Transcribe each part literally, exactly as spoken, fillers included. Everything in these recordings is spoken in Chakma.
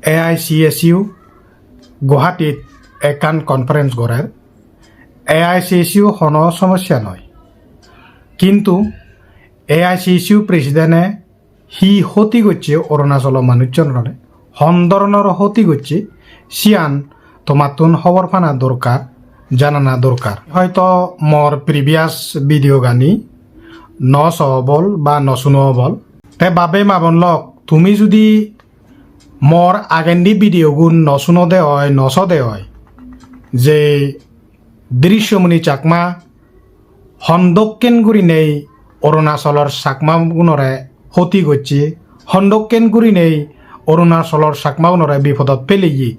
A I C S U Guwahatit ekkan conference gorer. A I C S U hono somosya noi, kintu A I C S U president-e hi hoti gocche Arunachalo manuchchunore, hon doronor hoti gocche, siyan tomattun hobor pana dorkar, janana dorkar. Hoito mor previous video gani no so obol ba no suno obol. Te bap-bei ma-bon lok, tumi judi mor agendi video gun no sunode oi, no sode oi, je Drishyamuni Chakma hondokken gurinei Arunachalor Chakma gunore hoti gocche, hondokken gurinei Arunachalor Chakma gunore bipodot peleye,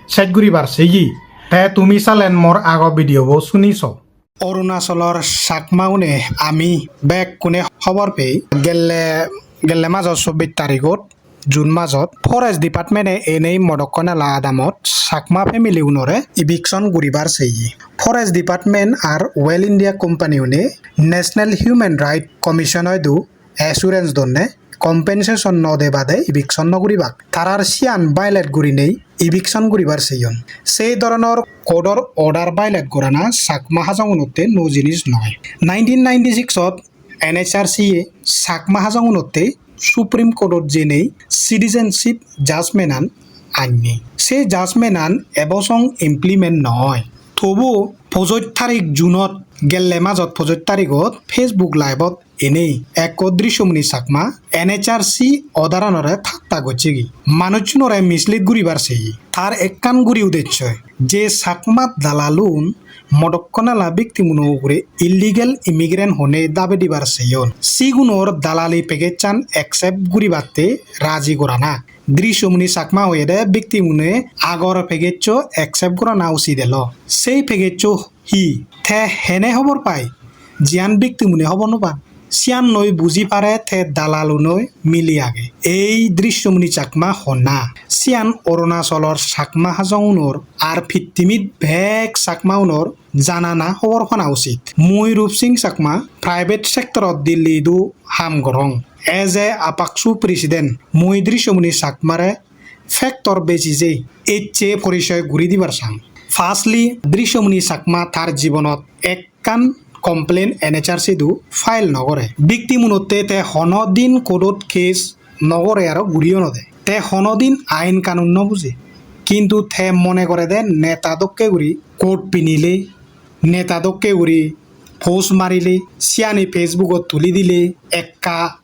sej guribar seye. Te tumi salen mor ago video bo suni so. Arunachalor Chakma gune ami bekkune hobor pei, gelle, gelle majo chobbish tarigot, June majot Forest Department-e enei Modokkonala adamot Chakma family unore eviction guribar seye. Forest Department ar Oil India Company une National Human Rights Commission oidu assurance donne compensation no de bade eviction no guribak. Tarar siyan violate gurinei eviction guribar seyon. Sei doronor court-or order violate gorana Chakma Hajong unotte nuo jinis noi. Nineteen ninety-six-ot N H R C-e Chakma Hajong unotte Supreme Court-ot jenei citizenship judgment-an anne. Se judgment-an ebo song implement noi. Tobuo pojoj tarik June-ot, gelle majot pojoj tarigot Facebook Live-ot enei ekko Drishyamuni Chakma N H R C order-anore thatta gocchegi. Manuchunore mislead guribar seye. Tar ekkan guri udecchoi je Chakma dalalun Modokkonala victim-uno ugure illegal immigrant hone dabe dibar seyon. Sigunor dalali package-an accept guribatte raji gorana. Drishyamuni Chakma hoyede victim-une agor package-o accept gorana usit elo. Sei package-o hi? Te hene hobor pai? Jiyan victim-une hobor no pan. Siyan loi buji pare te dalalunoi mili age. Ei Drishyamuni Chakma honna? Siyan Arunachalor Chakma Hajong unor ar pittimit bek Chakma unor janana hobor pana usit. Mui Rup Singh Chakma private sector-ot Delhi idu ham gorong. As a APCSU president, mui Drishyamuni Chakmare factor basis-e ecche porichoy guri dibar sang. Firstly, Drishyamuni Chakma tar jibonot ekkan complaint N H R C idu file no gore. Victim unotte te hono din court-ot case no gore aro guriyo no de. Te hono din ain kanun no buje. Kintu te mone gorede neta dokke guri coat pinile, neta dokke guri post marile, siyani Facebook-ot tuli dile, ekka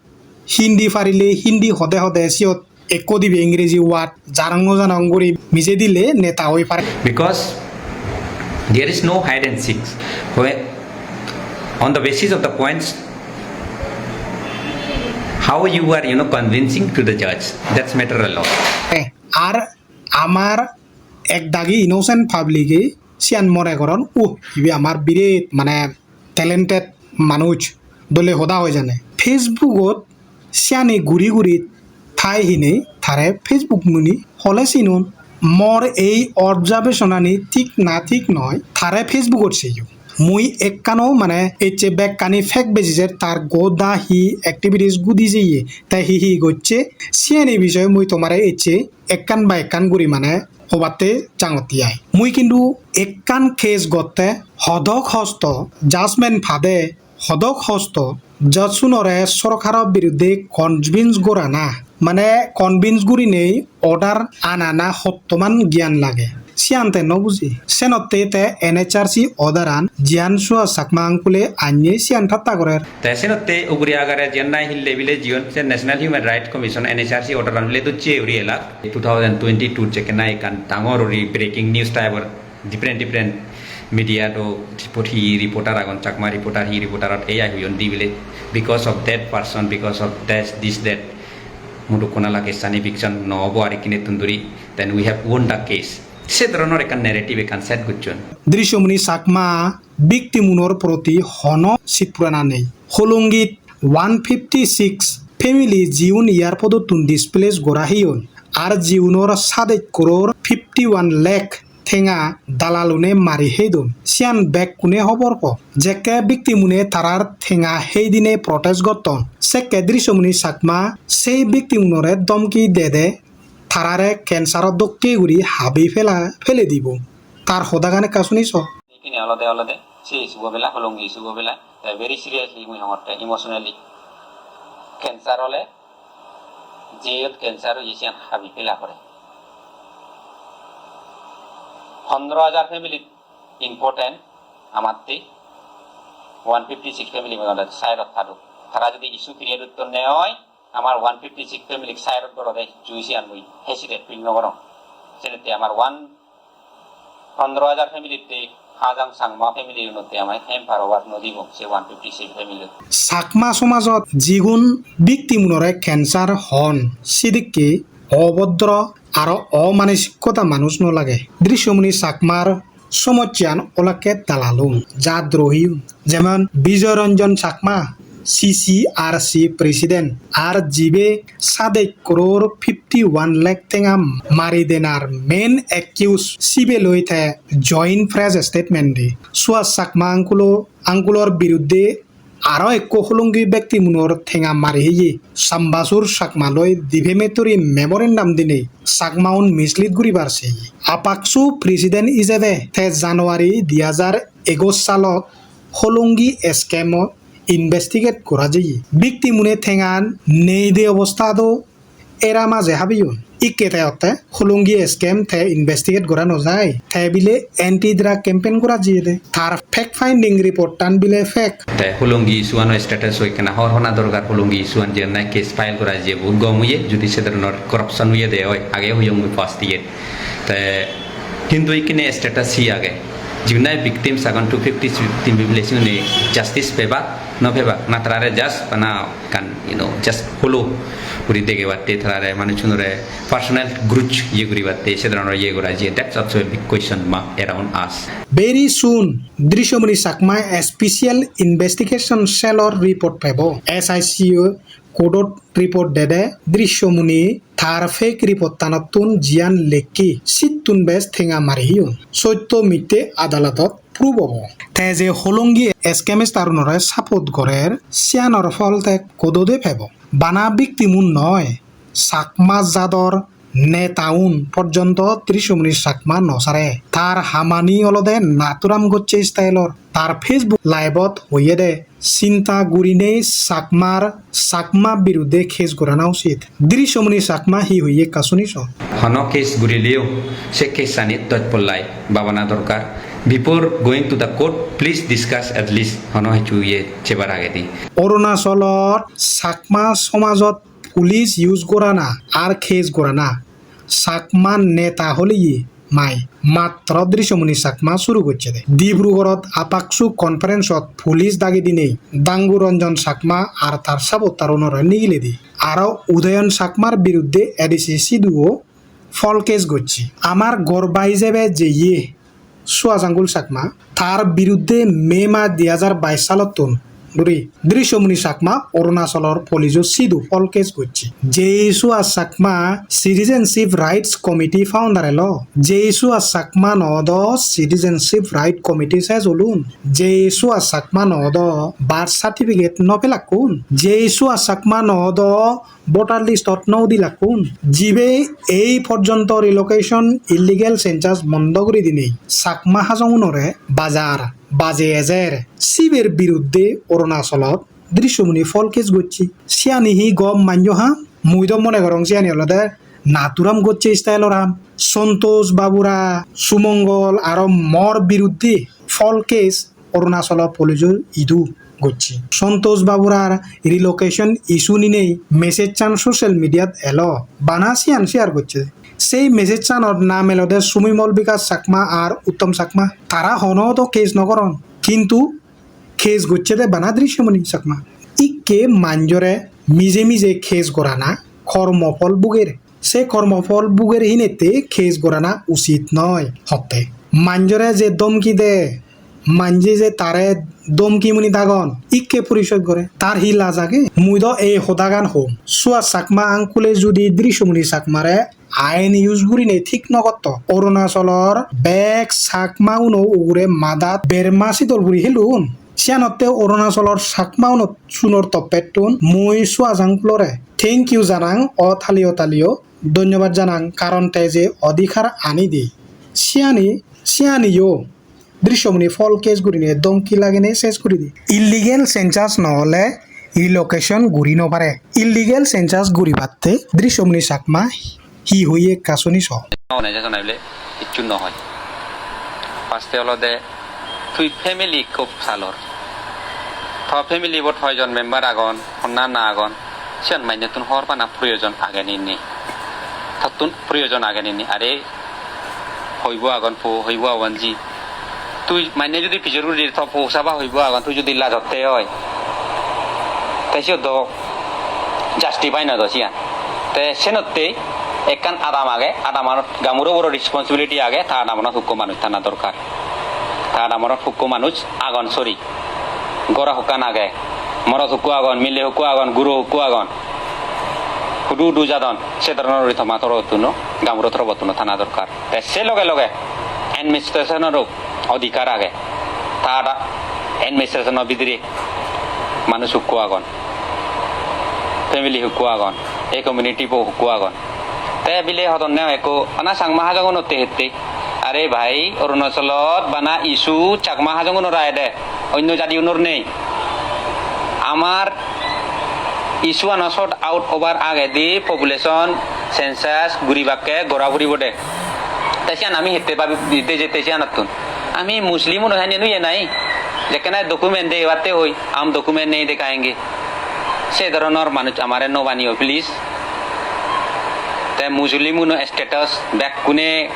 Hindi parile Hindi hode hode siyot ekko dibe Ingreji word jarang no janong guri mije dile neta oi pare. Because there is no hide and seek. When, on the basis of the points, how you are, you know, convincing to the judge, that's matter a lot. Eh, ar amar ek dagi innocent public-e siyan mone goron, "Uh, ibe amar biret mane talented manuj, dole hoda hoi jane." Facebook-ot siyani guri guri thai hinei tare Facebook muni hole sinon. Mor ei observation-ani thik na thik noi, tare Facebook-ot seyo. Mui ekkano mane ecche bekkani fact basis-e tar goda hi activities gudi jeye, te hi hi gocche, siyani bisoye mui tomare ecche ekkan ba ekkan guri mane hobatte jangotte ai. Mui kintu ekkan case gotte hodok hosto, judgment pade hodok hosto, judge-unore sorkaro biruddhe convince gorana, mane convince gurinei order anana hottoman gyan lage. Siyan te no buji. Senotte te N H R C order-an jiyan Suhas Chakma uncle-e anye siyan thatta gorer. Te senotte ugure agare jiyan nahi hille bile jiyon se National Human Rights Commission N H R C order-an bile docche uri elak. Two thousand twenty-two jekke nahi ekkan dangor uri breaking news type-or different different media-t report, hi reporter agon, Chakma reporter, hi reporter-ot A I huyon di bile, because of that person, because of this, this, that, Modokkonala case-ani eviction no obo ar ekkinettun duri, then we have won the case. Se dhoronor ekkan narrative ekkan set gocchon. Drishyamuni Chakma victim-unor proti hono sit purana nei. Hollongit one fifty-six family jiun airport-ottun displace gora heyon, ar jiunor sadej crore fifty-one lakh tenga dalalune mari heidon. Siyan bekkune hobor po. Jekke victim-une tarar tenga heidine protest gotton, sekke Drishyamuni Chakma sei victim-unore domki dede, tarare cancer-o dokke guri habi pela, pele dibo. Tar hodagan ekka suni so. Ikkine olode, olode se issue-bo bela, Hollongi issue-bo bela, te very seriously mui hongotte, emotionally. Cancer ole, jiyot cancer oye siyan habi pela pore. Pondro hajar family important amatte, one fifty six family mane ole side-ot thaduk. Tara jodi issue create utton ne oi, amar one fifty six family side-ot gorode, jui siyan mui hesitate feel no gorong. Senette amar one, pondro hajar family-tte Hajang Changma family unotte amar hamper over no dibong, se one fifty six family. Chakma somajot jigun victim-unore cancer hon, sidikke obodro aro omanisikota manuj no lage. Drishyamuni Chakmar somossyan olakke dalalun, jadrohiun. Jemon Bijoy Ranjan Chakma, C C R C president, ar jibe sadej crore fifty one lakh tenga mari denar main accused, sibe loi te joint press statement di. Suhas Chakma uncle-o, uncle-or biruddhe aro ekko Hollongi victim-unor tenga mari heye Sambasur Chakma loi defamatory memorandum dinei Chakma-un mislead guribar seye. APCSU president ijebe te January di hajar egoj salot Hollongi scam-o investigate gora jeye. Victim-une tengan nei de obostado era maje habiyon. Ikke te otte Hollongi scam te investigate gora no jai. Te bile anti drug campaign gora jiyede. Tar fact finding report tan bile fake. Te Hollongi issue ano status oi ekkena hor hona dorkar, Hollongi issue an je na case file gora jiye, bohut gom oye, jodi se dhoronor corruption oyede oi, age hoyong mui first iye. Te hintu ikkine status hi age? Jigun nahi victims agon, two fifty victim, bile siune justice pebak, no pebak, na tarare just bana ekkan, you know, just hollow guri degebatte, tarare manuchunore personal grudge iye guribatte, se dhoronor iye gora jiye, that's also a big question mark around us. Very soon, Drishyamuni Chakma Special Investigation Cell-or report pebo. S I C-o court-ot report dede, Drishyamuni tar fake report-tanottun jiyan lekki, sittun bej tenga mari heyon. Sotto mitte adalatot prove obo. Te je Hollongi scamster-unore support gorer, siyanor phol te court-ode pebo. Bana victim-un noi, Chakma jador neta-un porjonto Drishyamuni Chakma no sare. Tar hamani olode Nathuram Godse style-or. Tar Facebook live-ot hoyede, "Chinta gurinei Chakmar, Chakma biruddhe case gorana usit." Drishyamuni Chakma hi hoye ekka suni so. Hono case gurileo se case-ani doj pollai babana dorkar. Before going to the court, please discuss at least hono hissu iye sebar agedi. Arunachalot Chakma somajot police use gorana ar case gorana Chakma neta holeye mai matro Drishyamuni Chakma suru gocchede. Dibrugarhot APCSU conference-ot police dagi dinei Dangu Ranjan Chakma ar tar supporter-unore nigiledi. Aro Udayan Chakmar biruddhe A D C Sidhu-o false case gocche. Amar gorba ijebe jeye Suhas Angul Chakma, tar biruddhe May mas di hajar bais salottun dhuri Drishyamuni Chakma Arunachalor police-o sidu false case gocche. Jei Suhas Chakma Citizenship Rights Committee founder elo. Jei Suhas Chakma no odo Citizenship Right Committee ses olun. Jei Suhas Chakma no odo birth certificate no pelakkun. Jei Suhas Chakma no odo voter list-ot no udilakkun. Jibe ei porjonto relocation, illegal census bondo guri dinei Chakma Hajong-unore bajar baje ejer, siber biruddhe Arunachalot Drishyamuni false case gocche. Siyani hi gom manjo ham? Mui do mone gorong siyani olode Nathuram Godse style-or ham. Santosh Babura, Sumongol aro mor biruddhe false case Arunachalo police-o idu gocche. Santosh Baburar relocation issue ninei message-chan social media-t elo, bana siyan share gocche. Sei message-chanot nam elode Sumimol Bikash Chakma ar Uttom Chakma. Tara hono do case no goron, kintu case gocchede bana Drishyamuni Chakma. Ikke manjore mije mije case gorana kormo phol buger. Se kormo phol buger hinette case gorana usit noi hotte. Manjore je domki de, manje je tare domki muni dagon, ikke porichod gore. Tar hi laj age? Mui do ei hodagan hom. Suhas Chakma uncle-e judi Drishyamuni Chakmare ain use gurinei thik no gotto, Arunachalor bek Chakma-uno ugure madat berma sidol guri helun. Siyanotte Arunachalor Chakma-uno sunor toppettun mui Suhas uncle-ore thank you janang, o taliyo taliyo. dhonnobad janang, karon te je odhikar ani di, siyani, siyaniyo Drishyamuni false case gurinei domki lagenei ses guri di. Illegal census no ole relocation guri no pare. Illegal census guribatte Drishyamuni Chakma hi hoye ekka suni so. Organization hoile hissu no hoy. First-e olode tui family ekko salor. To family-bot hoijon member agon, honna na agon, siyan manjottun hobor pana proyojon age ni nei? Tottun proyojon age ni nei? Are hoibo agon po, hoibo agon ji. Tui mane judi pijor guri to po saba hoibo agon, tui judi lajotte oi, te siyot do justify no do siyan. Te senotte ekkan adam age, adamanot gamuro boro responsibility age, ta adamanot hukko manuj thana dorkar. Ta adamanot hukko manuj agon, sorry. Goro hukkan age, morot hukko agon, mile hukko agon, guro hukko agon. Hudu hudu jadon, se dhoronor guri toma torobottun o, gamuro torobottun o thana dorkar. Te se loge loge administration-oro odhikar age. Tar administration-o bidire manuj hukko agon, family hukko agon, ei community bo hukko agon. Te bile hodonne ekko bana Changma Hajongunotte hette. Are bhai, Arunachalot bana issue Changma Hajongunor aede, onno jadiunor nei. Amar issue-ano sort out obar agedi population census guribakke gora puribode. Te siyan ami hette babi de jette siyanottun? Ami Muslim uno hene nuye nai? Jekkene document de ebatte hoi, am document nei dekha henge. Se dhoronor manuj amare no baniyo, please. Te Muslim uno status bekkune,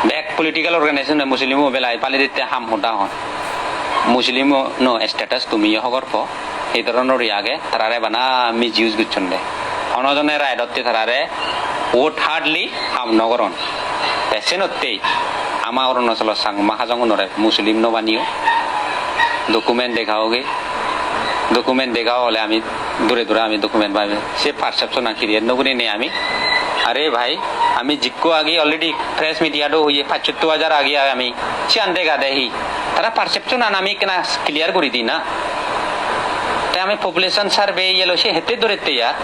bek political organization e Muslim uno belai pali ditte ham hoda hon. Muslim uno status tumiyo hobor po. Ei dhoronor age, tarare bana misuse gocchon de. Hono jone right-otte tarare vote hardly ham no goron. Te senottei ama Arunachalor Changma Hajongunore Muslim no baniyo. Document dekha hoge. Document dekha hole ami dure dure ami document paibe. Se perception an create no gurinei ami, are bhai, ami jikko agi already press media do hoye, pachsotto hajar agi ami siyan dega de hi. Tara perception an ami ekkena clear guri di na. Te ami population survey yelo se hette dorette ya.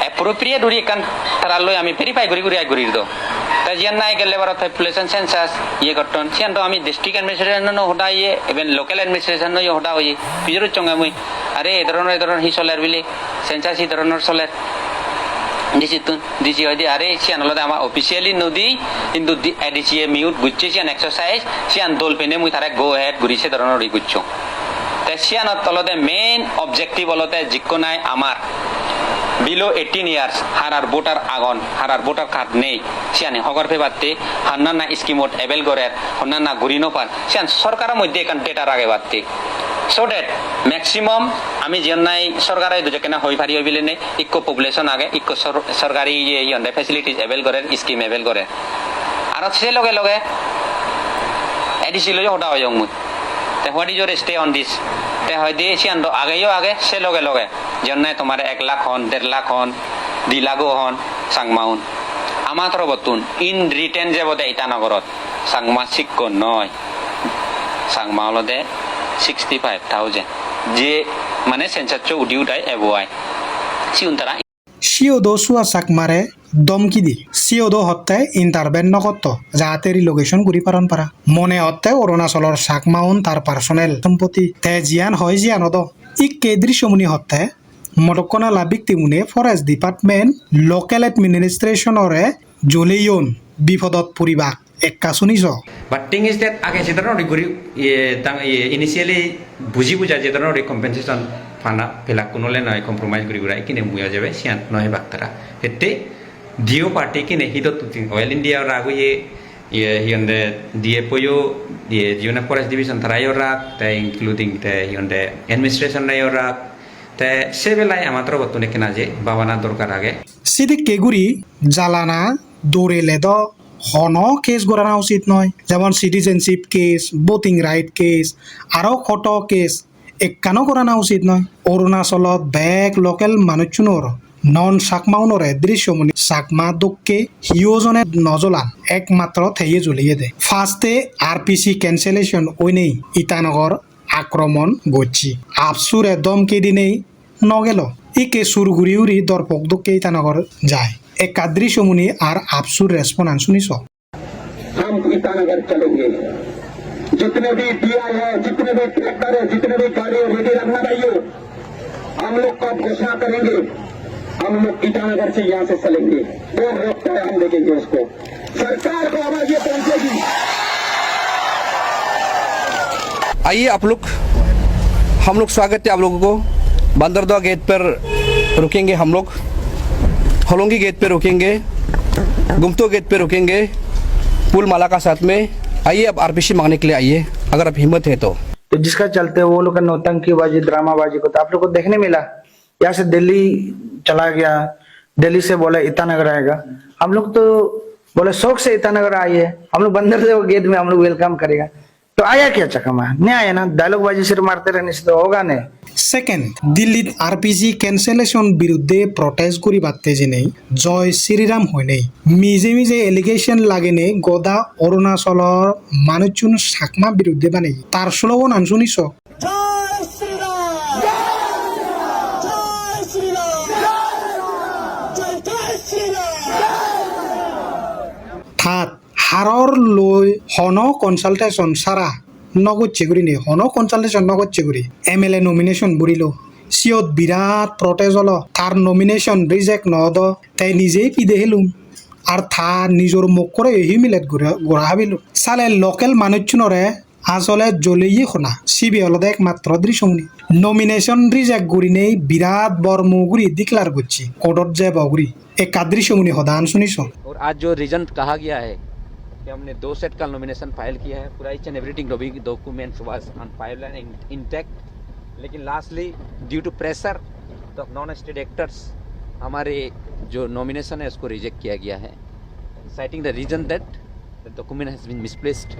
Appropriate guri ekkan tara loi ami verify guri guri ai guri do. Te jiyan nai gelle baro population census iye gotton, siyan do ami district administration no hoda iye, even local administration no hoda oye. Pijor uchchonge mui, are ei dhoronor, ei dhoronor hi soler bile, census hi dhoronor soler? D C-ttun, D C hoide, are siyan olode ama officially no di, hintu di-, A D C-e mute gocche siyan exercise, siyan dol pene mui tare go ahead guri se dhoronor guri gocchong. Te siyanot olode main objective olode jikko nai amar below eighteen years, harar voter agon, harar voter card nei, siyani hobor pebatte, honnanna scheme-ot avail gorer, honnanna guri no pan, siyan sorkaro moddhe ekkan data ragebatte. So that maximum ami jiyan nai sorkaro idu jekkene hoi pari hoi bilinei, ikko population age, ikko sor-, sorkari iye, iye honde facilities avail gorer, scheme avail gorer. Aro se loge loge A D C loi hoda oyong mui. Te what is your stay on this? Te hoide siyan do ageyo age, se loge loge. Jiyan nai tomare ek lakh hon, der lakh hon, di lakh o hon, Changmaun. Ama torobottun in return jebode Itanagarot. Changma sikko noi. Changma olode sixty five thousand. Je mane census-o udi udai ebo ai. Siun tara. Siyodo Suhas Chakmare domki di. Siyodo hotte intervene no gotto, jahate relocation guri paron para. Mone hotte Arunachalor Chakmaun tar personal sompotti. Te jiyan hoi jiyan odo. Ikke Drishyamuni hotte Modokkon Ala victim-une Forest Department, local administration-ore joleyon, bipodot puribak, ekka suni so. But thing is that age je dhoronor guri, iye, tang, iye, initially buji buja je dhoronor compensation pana pelakkun ole noi compromise guri gura ikkine muiyo jebe siyan noi bak tara. Hette diyo party ikkine hidot tuti Oil India rag oye, iye, hi honde D F O yo, iye, jiune Forest Division tarayo rag, te including te hi honde administration-o rag, te se belai ama torobottun ekkena je babana dorkar age. Sidikke guri jalana dorele do hono case gorana usit noi, jemon citizenship case, voting right case, aro hoto case ekkano gorana usit noi. Arunachalot bek local manuchunor non Chakmaunore Drishyamuni Chakma dokke hiyo jone no jolan, ekmatro teye joliyede. First-e R P C cancellation oinei Itanagar akromon gocche. Apsure domki dinei no gelo. Ikke sur guri guri dorpok dokke Itanagar jai. Ekka Drishyamuni ar Apsur respond an suni so. हम इटानगर चलेंगे। जितने भी टीआई है, जितने भी ट्रैक्टर है, जितने भी गाड़ी है, रेडी रखना भाइयों। हम लोग कब घोषणा करेंगे, हम लोग इटानगर से यहाँ से चलेंगे। कौन रोकता है, हम देखेंगे उसको। सरकार को आवाज ये पहुंचेगी। आइए आप लोग, हम लोग स्वागत है आप लोगों को। बंदरदोआ गेट पर रुकेंगे हम लोग, होलोंगी गेट पे रुकेंगे, गुमतो गेट पे रुकेंगे, फूल माला का साथ में। आइए, आप आरपीसी मांगने के लिए आइए, अगर आप हिम्मत है तो। तो जिसका चलते वो लोग का नौटंकीबाजी, ड्रामाबाजी को तो आप लोग को देखने मिला। यहाँ से दिल्ली चला गया, दिल्ली से बोला इटानगर आएगा। हम लोग तो बोले शौक से इटानगर आइए, हम लोग बंदरदेवा गेट में हम लोग वेलकम करेगा। तो आया क्या चकमा? नहीं आया ना, डायलॉग बाजी सिर्फ मारते रहने से तो होगा नहीं। Second, Dillit R P C cancellation biruddhe protest guribatte jenei Joy Shri Ram hoinei mije mije allegation lagenei goda Arunachalor manuchun Chakma biruddhe baneye. Tar slogan an suni so. Joy শ্রীরাম। জয় শ্রীরাম। Joy Joy Shriram. Tat haror loi hono consultation sara no gocche gurinei, hono consultation no gocche guri M L A nomination burilo. Siyot birat protest olo, tar nomination reject no odo, te nijei pide helun. Ar ta nijor mokkore humiliate gora, gora habilun. Sale local manuchunore asole joleye hona, sibe olode ekmatro Drishyamuni. Nomination reject gurinei birat bor mu guri declare gocche, court-ot jebo guri. Ekka Drishyamuni hodan suni so. और आज जो रीजन कहा गया है कि हमने दो सेट का नॉमिनेशन फाइल किया है, पूरा each and everything documents was on file and intact, लेकिन lastly due to pressure the non state actors हमारे जो नॉमिनेशन है उसको रिजेक्ट किया गया है, citing the reason that the document has been misplaced,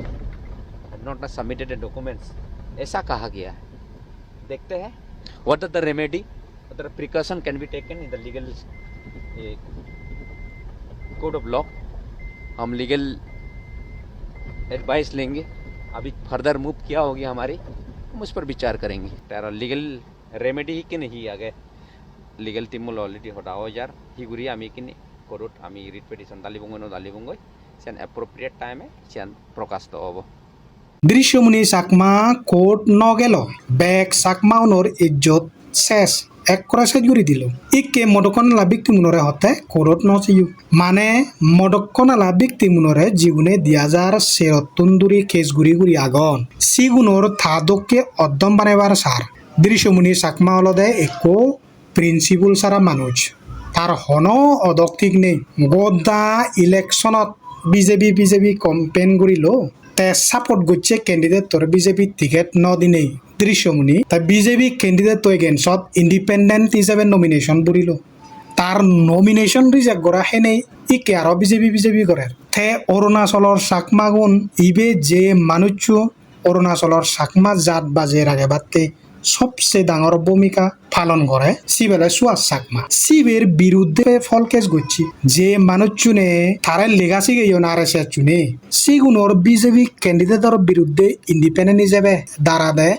have not submitted the documents, ऐसा कहा गया है। देखते हैं what are the remedy, what are the precaution can be taken in the legal, eh, code of law। हम legal advice लेंगे। अभी further move क्या होगी हमारी, हम उस पर विचार करेंगे। तेरा लीगल रेमेडी ही कि नहीं आगे, legal team already hoda ojar, hi guri ami kini कोर्टत ami रिट पिटिशन डालिबंगो न डालिबंगो, siyan appropriate time-e siyan प्रकाशित होबो। Drishyamuni Chakma court no gelo, bek Chakma unor ijjot ses, ekkore ses guri dilo. Ikke Modokkonala victim unore hotte court-ot no jeyo. Mane Modokkonala victim unore jigune di hajar serottun duri case guri guri agon, sigunor ta dokke oddom banebar sar. Drishyamuni Chakma olode ekko principle sara manuj. Tar hono odok thik nei. Goda election-ot B J P, B J P campaign gurilo. Te support gocche candidate-or B J P ticket no dinei Drishyamuni. Te B J P candidate-o against-ot independent ijebe nomination burilo. Tar nomination reject gora henei ikke aro B J P, B J P gorer. Te Arunachalor Chakmagun ibe je manuccho Arunachalor Chakma jat bajei ragebatte sobse dangor bhumika palon gore, sibe ole Suhas Chakma. Siber biruddhe poll case gocche. Je manuchchune tare lega sigeyon R S S-chune, sigunor B J P candidate-or biruddhe independent ijebe darade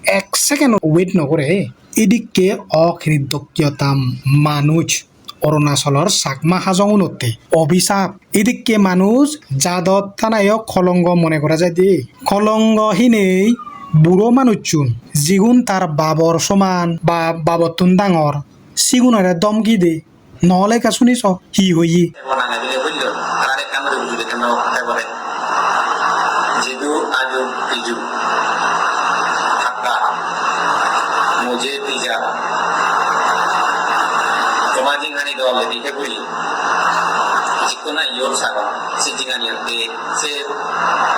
ek second wait no gore. Idikke okridoggota manuj. Arunachalor Chakma Hajong unotte obisap. Idikke manuj jadot tanayo kolongo mone gora jaide. Kolongo hinei buro manuchchun, jigun tar babor soman ba babottun dangor, sigunore domki de. Nole ekka suni so hi hoye. Jidu aju piju. Hakka. Muje tija. Toma jinghani do already he bui. Jikko na yor sagon. Se jinghani ante se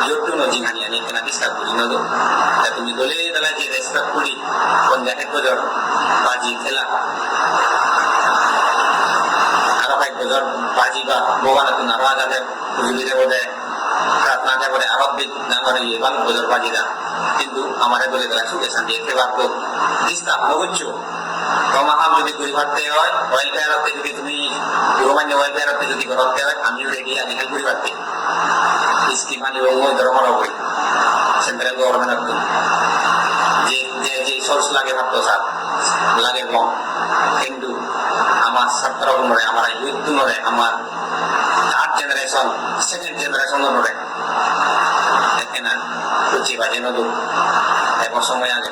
yor tu no jinghani ani kena disturb guri no do. Ta tumi dole dala je respect guri. Kon jahe ko jor. Baji khela. Aro hai ko jor. Baji ba. Bhogan tu na raja de. Hujuli de bode. Pratna de bode. Aro bit na bode. Ye bang ko jor baji da. Kintu amare dole dala sukhe santi ekhe bak do. Disturb no goccho. Toma ham jodi guri patte oi, welfare otte jodi tumi, Bhogobanye welfare otte jodi gorotte oi, amiyo ready agi help guri patte. Scheme ani bongoi doro moro guri. Central government otte. Je, je, je source lage patto sir. Lage bong. Second generation onore ekkena buji baji no dun, ebo somoy age,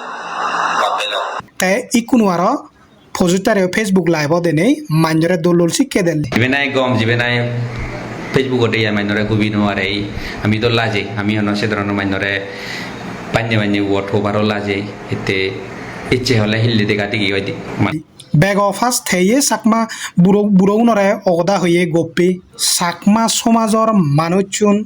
bab belo. Te ikkunu aro poster-e Facebook live-ot enei manjore dol dol sikke delle. Jibe nahi gom, jibe nahi Facebook-ot iye manjore hubi no arei. Ami do laje, ami hono se dhoronor manjore banye banye word hobaro laje. Ette icche hole hille dega degi oide. Bego first heye Chakma buro, buro unore ogoda hoye goppi. Chakma somajor manuchun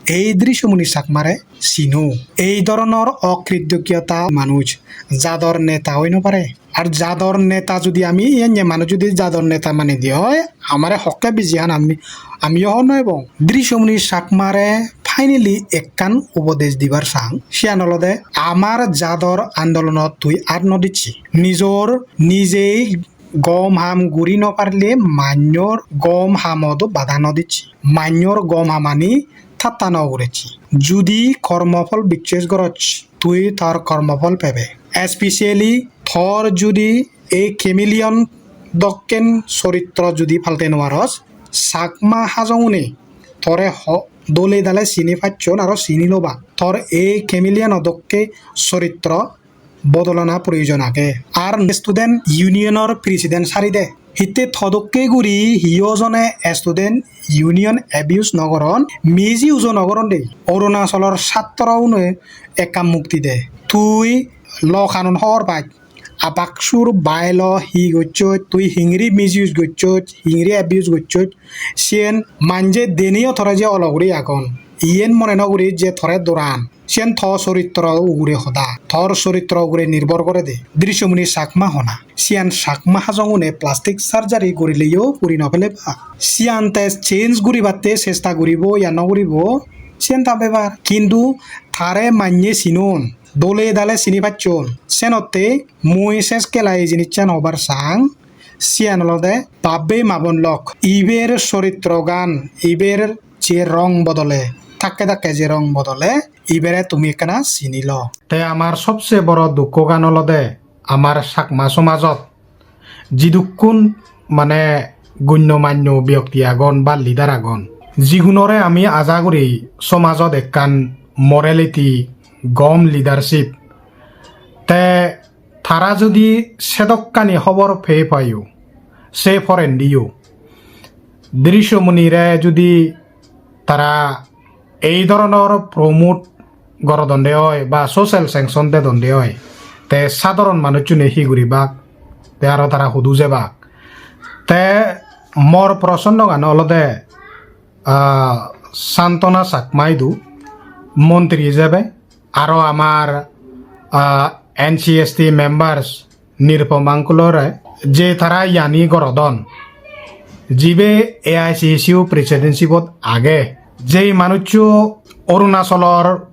ei Drishyamuni Chakmare sino. Ei dhoronor okrittoggota manuj jador neta oi no pare. Ar jador neta judi ami, iyen ye manuj judi jador neta mani de oi, amare hokke biji han ami, amiyo hon noi bong. Drishyamuni Chakmare finally ekkan upodesh dibar sang. Siyan olode amar jador andolonot tui ar no dicchi. Nijor nijei gom ham guri no parile manyor gom hamot bada no dicchi. Manyor gom hamani tatta no gurecchi. Judi kormophol bicches goroj, tui tor kormophol pebe. Especially tor judi ei chameleon dokken soritro judi palte nuaros, Chakma Hajongune tore ho-, dole dale sini pacchon aro sini loba. Tor ei chameleon dokke soritro bodolana proyojon age. Ar student union-or president sari de. Hitte todokke guri hiyo jone student union abuse no goron, misuse-o no goron de. Arunachalor satro une ekka mukti de. Tui law kanun hobor paj. APCSU-r bylaw hi gocchoj, tui hingiri misuse gocchoj, hingiri abuse gocchoj, siyen manje deniyo tore je olo guri agon. Iyen mone no guri je tore doran. Siyen to soritro ugure hoda, tor soritro ugure nirbhor gore de. Drishyamuni Chakma hona. Siyan Chakma Hajong une plastic surgery gurileyo puri no pele ba. Siyan te change guribatte chesta guribo ya no guribo, siyan ta bebar. Kintu tare manye sinon, dole dale sini pacchon. Senotte mui ses kela ei jinissan hobar sang, siyan olode bab-bei ma-bon lok. Iber soritrogan, iber je rong bodole, thakke thakke je rong bodole, ibere tumi ekkana sini lo. Te amar sobse boro dukkogan olode amar Chakma somajot jidukkun mane gunnomanyo byokti agon ba leader agon, jigunore ami aja guri somajot ekkan morality, gom leadership, te tara judi sedokkani hobor pei payo, se porendiyo Drishyamuni re judi tara ei dhoronor promote gorodonde oi ba social sanction dedonde oi, te sadharon manuchchune hi guribak, te aro tara hudu jebak? Te mor prosonnogan olode, ah, Santana Chakma idu montri ijebe, aro amar, ah, N C S T members Nirupam uncle-ore je tara iyani gorodon, jibe A I C C U presidency-bot age, jei manuccho Arunachalor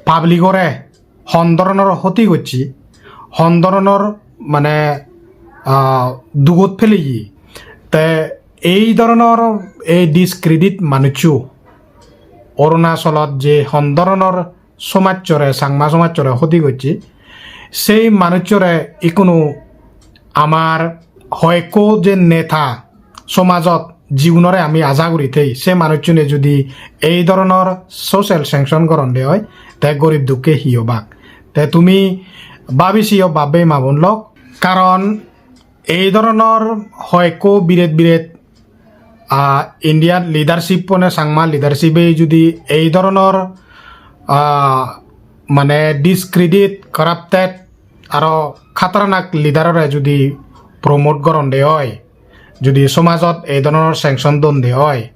public-ore hon dhoronor hoti gocche, hon dhoronor mane, ah, dugot peleye. Te ei dhoronor ei discredit manuccho Arunachalot je hon dhoronor somajjore, Changma somajjore hoti gocche, sei manucchore ikkunu amar hoyekko je neta somajot jigunore ami aja guri thei, se manucchune judi ei dhoronor social sanction goronde oi, te gorib dukke hi obak? Te tumi babi siyo bab-bei ma-bon lok, karon ei dhoronor hoyekko biret biret, ah, Indian leadership-une, Changma leadership-e judi ei dhoronor, ah, mane discredit, corrupted, aro khatarnak leader-ore judi promote goronde oi, judi somajot ei dhoronor sanction donde oi,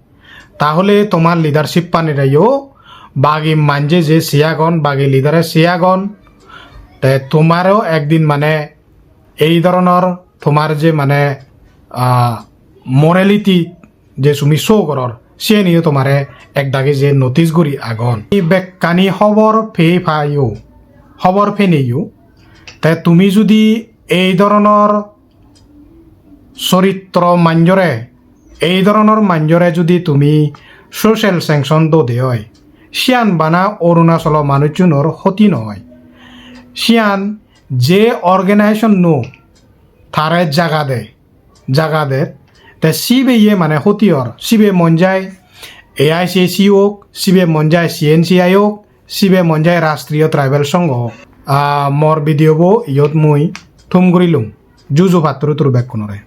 tahole tomar leadership-anireyo bagi manje je se agon, bagi leader-e se agon, te tomaro ekdin mane ei dhoronor tomar je mane, ah, morality je tumi show goror, siyeniyo tomare ekdagi je notice guri agon. Ei bekkani hobor pei payo, hobor peneyo, te tumi judi ei dhoronor soritro manjore, ei dhoronor manjore judi tumi social sanction dode oi, siyan bana Arunachalo manuchunor hoti noi. Siyan je organization-no tare jaga de, jaga der, te sibe ye mane hoti or, sibe mon jai A I C C ok, sibe mon jai C N C I ok, sibe mon jai Rashtriya Tribal Sangha ok. Ah, mor video bo iyot mui thum gurilung. Juju patturu turu bekkunore.